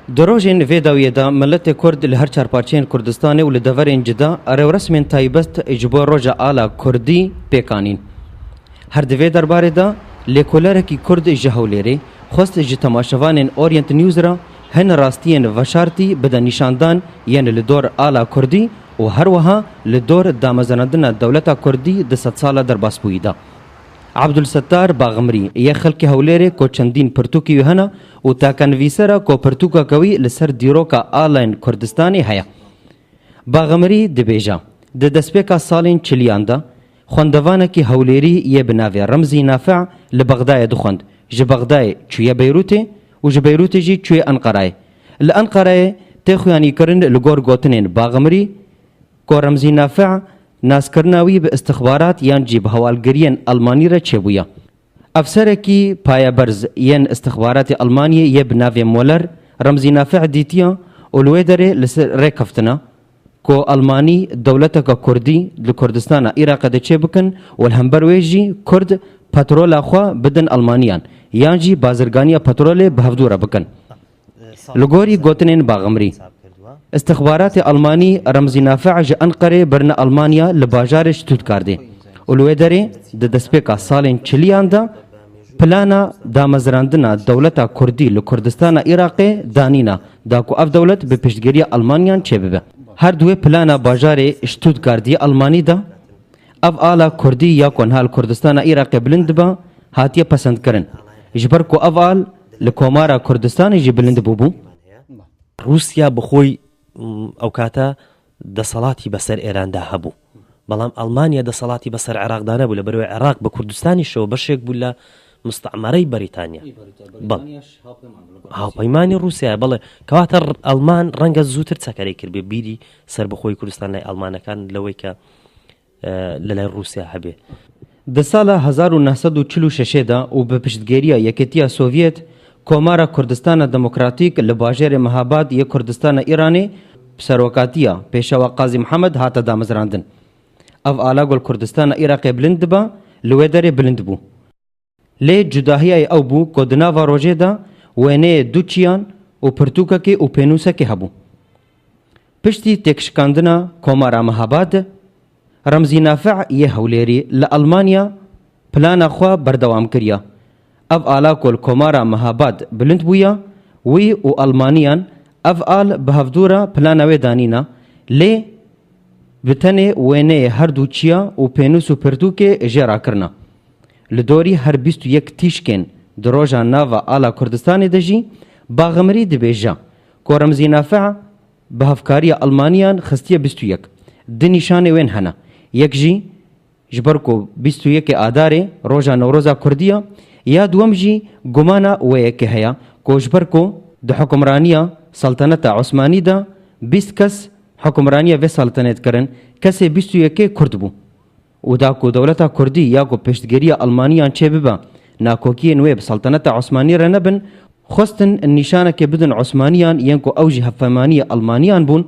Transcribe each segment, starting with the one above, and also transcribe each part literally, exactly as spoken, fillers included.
Di rojên vê dawiyê de miletê Kurd li her çar parçeyên Kurdistanê û li deverên cida rêwresmên taybet ji bo roja ala Kurdî pêk anîn. Her di vê derbarê de lêkolerekî Kurd ji Hewlêrê xwest ji temaşevanên Orient News re hin rastiyên veşartî bide nîşandan yên li dor ala Kurdî û her wiha li dor damezrandina dewleta Kurdî di sedsala derbasbûyî de. Abdulsettar Baximrî yê xelkê Hewlêrê ku çendîn pirtûkî wî hene û takenivîser e ku pirtûkeke wî li ser dîroka alayên Kurdistanê heye. Baximrî dibêje, di destpêka salên çiliyan de xwendevanekî Hewlêrî yê bi navê Remzî Nafi li Bexdayê dixwend. Ji Bexdayê çûye Beyrûtê û ji Beyrûtê jî çûye Enqerayê. Li Enqerayê tê xuyanîkirin li gor gotinên Baximrî, ku Remzî Nafi naskirina wî bi istixbarat yan jî bi hewalgiriyên Almanî re çêbûye. Efserekî payeberz yên istixbaratê Almaniyê yê bi navê Muller, Remzî Nafi dîtiye û li wê derê li ser rêkeftina ku Almanî dewleteke Kurdî li Kurdistana Iraqê de çêbikin û li hember wê jî Kurd petrola xwe bidin Almaniyan yan jî bazirganiya petrolê bi hevdû re bikin. Li gorî gotinên Baximrî, istixbaratê Almanî Remzî Nafi ji Enqerê birine Almanya li bajarê Stuttgartê û li wê derê di destpêka salên çiliyan de plana damezrandina dewleta Kurdî li Kurdistana Iraqê danîna, da ku ev dewlet bi piştgiriya Almanyan çêbibe. Her duwê plana bajarê Stuttgartê Almanî de ev ala Kurdî ya ku niha li Kurdistana Iraqê bilind dibe, hatiye pesendkirin. Ji ber ku ev al li Komara Kurdistanê jî bilind bûbû. رووسیا بەخۆی ئەو کاتە دەسەڵاتی بەسەر ئێراندا هەبوو، بەڵام ئەڵمانیا دەسەڵاتی بەسەر عێراقدا نەبوو، لەبەرەوەی عێراق بە کوردستانی شەوە بەشێک بوو لە مستعمەرەی بەریتانیا. بەڵێ. هاوپەیمانی رووسیا، بەڵێ. کەواتە ئەڵمان ڕەنگە زووتر چەکەرەی کردبێ بیری سەربەخۆی کوردستان لای ئەڵمانەکان لەوەی کە لە لای رووسیا هەبێ. Di sala hezar û neh sed û çil û şeş de û bi piştgiriya Yekîtiya Sovyet, Komara Kurdistana Demokratîk li bajêrê Mehabad yê Kurdistana Îranê bi serokatiya Pêşewa Qazî Mihemed hate damezrandin. Ev ala ku li Kurdistana Iraqê bilind dibe, li wê derê bilind bû. Lê cudahiyayê ew bû ku di nava rojê de wêneyê du çiyan û pirtûkekê û pênûsekê hebû. Piştî têkşikandina Komara Mehabad, Remzî Nafi yê Hewlêrî li Almanya plana xwe berdewam kiriye. Ev ala ku li Komara Mehabad bilind bûye, wî û Almaniyan ev al bi hevdû re plana wê danîne, lê bi tenê wêneyê her du çiya û pênûs û pirtûkê jê rakirine. Li dorî her bîst û yek tîşkên di roja nava ala Kurdistanê de jî Baximrî dibêje ku Remzî Nafi bi hevkariya Almaniyan xistiye bîst û yek. Du nîşanê wên hene. Yek jî ji ber ku bîst û yekê Adarê roja Newroza Kurdî ye, ya duwem jî gumana wê yekê heye ku ji ber ku di hukimraniya Saltaneta Osmanî de bîst kes hukimraniya vê saltanê dikirin, kesê bîst û yekê Kurd bû. Û da ku dewleta Kurdî ya ku piştgiriya Almaniyan çêbibe, nakokiyên wê bi Saltaneta Osmanî re nebin, xwestin nîşanekê bidin Osmaniyan yên ku ew jî hevpeymaniyê Almaniyan bûn,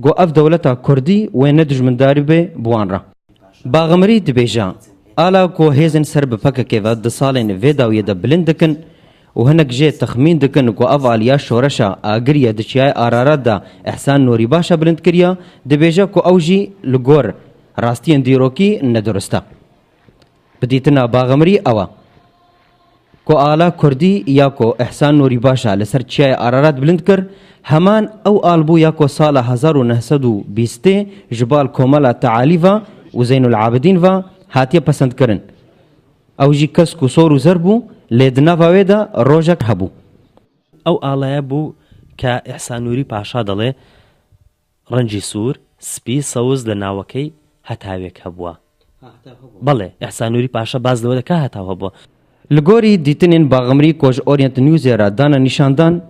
ku ev dewleta Kurdî wê ne dijmindarî be bi wan re. Baximrî dibêje, ala ku hêzên ser bi P K K ve di salên vê dawiyê de bilind dikin û hinek jê texmîn dikin ku ev aliya şoreşa Agirî ye di Çiyayê Ararat de Îhsan Nûrî Başa bilind kiriye, dibêje ku ew jî li gor rastiyên dîrokî nedurist e. Bi dîtina Baximrî ew e ku ala Kurdî ya ku Îhsan Nûrî Başa li ser Çiyayê Ararat bilind kir, heman ew al bû ya ku sala hezar û neh sed û bîstê ji bal Komela Tealî ve û Zeynul Abidîn ve hatiye pesendkirin. Ew jî kesk û sor û zer bû, lê di nava wê de rojek hebû. ئەو ئاڵایە بوو کە ئیحسان نوری پاشا دەڵێ ڕەنجی سوور، سپی، سەوز لە ناوەکەی هەتاوێک هەبووە. بەڵێ، ئیحسان نوری پاشا باز لەوە دەکا هەتاو هەبووە. Li gorî dîtinên Baximrî ku ji Orient Newsê re dane nîşandan,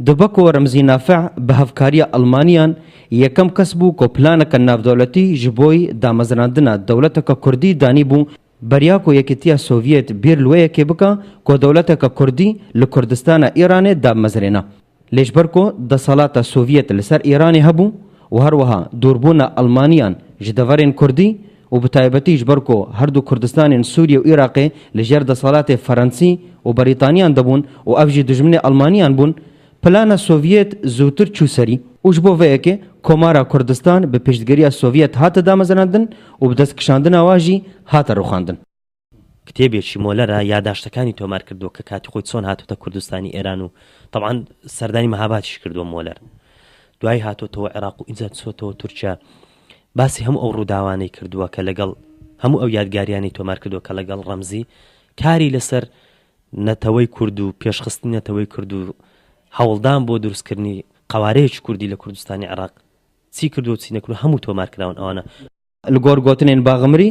dibe ku Remzî Nafi bi hevkariya Almaniyan yekem kes bû ku planeke navdewletî ji boy damezrandina dewleteke Kurdî danîbû, beriya ku Yekîtiya Sovyet bîr li wê yekê bike ku dewleteke Kurdî li Kurdistana Îranê damezrêne. Lê ji ber ku desthilata Sovyet li ser Îranê hebû û her wiha dûrbûna Almaniyan ji deverên Kurdî û bi taybetî ji ber ku her du Kurdistanên Sûriyê û Iraqê li jêr desthilatê Ferensî û Berîtaniyan de bûn û ev jî dijminê Almaniyan bûn, Plana Sovyet zûtir çû serî û ji bo vê yekê Komara Kurdistan bi piştgiriya Sovyet hate damezrandin û bi dest kişandina wan jî hate rûxandin. کتێبێکی مۆلەرە یاداشتەکانی تۆمار کردووە کە کاتی خۆی چۆن هاتووەتە کوردستانی ئێران و تەبعەن سەردانی مەهابادیش کردووە مۆلەر. دوایی هاتووەتەوە عێراق و ئینجا چووەتەوە تورکیا. باسی هەموو ئەو ڕووداوانەی کردووە کە لەگەڵ هەموو ئەو یادگاریانەی تۆمار کردووە کە لەگەڵ ڕەمزی کاری لەسەر نەتەوەی کورد و پێشخستنی نەتەوەی کورد و هەوڵدان بۆ دروستکردنی قەوارەیەکی کوردی لە کوردستانی عێراق چی کردووە و چی نەکردووە هەموو تۆمار کراون ئەوانە. Li gor gotinên Baximrî,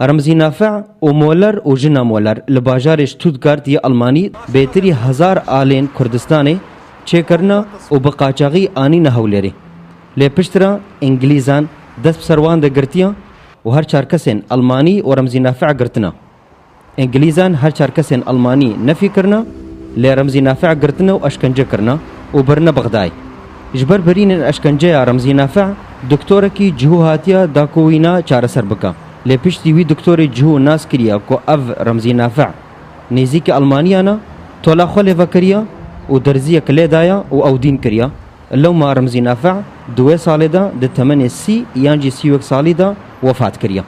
Remzî Nafiq û Moler û jina Moler li bajarê Stuttgart yê Almanî bêtirî hezar alên Kurdistanê çêkirine û bi qaçaxî anîne Hewlêrê. Lê piştre Îngilîzan dest bi ser wan de girtiye û her çar kesên Almanî û Remzî Nafiq girtine. Îngilîzan her çar kesên Almanî nefî kirine, lê Remzî Nafiq girtine û eşkence kirine û birine Bexdayê. Ji ber birînên eşkenceya Remzî Nafiq, doktorekî cihû hatiye da ku wîna çareser bike. Lê piştî wî doktorê cihû nas kiriye ku ev Remzî Nafiq nêzîkî Almaniyan e, tola xwe lê vekiriye û derziyek lê daye û ew dîn kiriye. Lewma Remzî Nafiq di wê salê de di temenê sî yan jî sî û yek salî de wefat kiriye.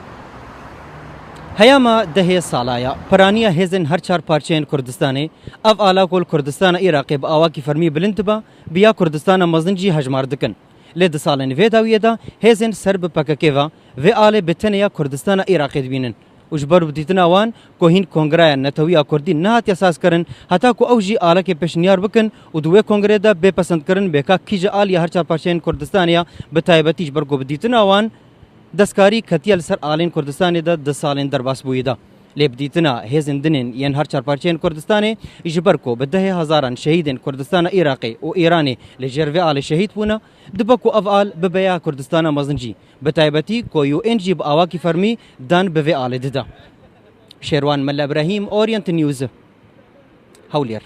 Heyama dehê sala ya piraniya hêzên her çar parçeyên Kurdistanê, ev ala ku li Kurdistana Iraqê bi awakî fermî bilind dibe, bi ya Kurdistana mezin jî hejmar dikin. Lê di salên vê dawiyê de hêzên ser bi P K K ve vê alê bi tenê ya Kurdistana Iraqê dibînin û ji ber bi dîtina wan ku hîn Kongreya Netewî ya Kurdî nehatiye sazkirin, heta ku ew jî alekê pêşniyar bikin û di wê kongrê de bê pesendkirin bê ka kî ji aliya her çar parçeyên Kurdistanê ya, bi taybetî ji ber ku bi dîtina wan destkarî ketiye li ser alên Kurdistanê de di salên derbasbûyî de. Lê bi dîtina hêzên din ên yên her çar parçeyên Kurdistanê, ji ber ku bi dehê hezaran şehîdên Kurdistana Iraqê û Îranê li jêr vê alê şehîd bûne, dibe ku ev al bibe ya Kurdistana mezin jî, bi taybetî ku U N jî bi awakî fermî dan bi vê alê dide. Şêrwan Mela Ibrahîm, Orient News, Hewlêr.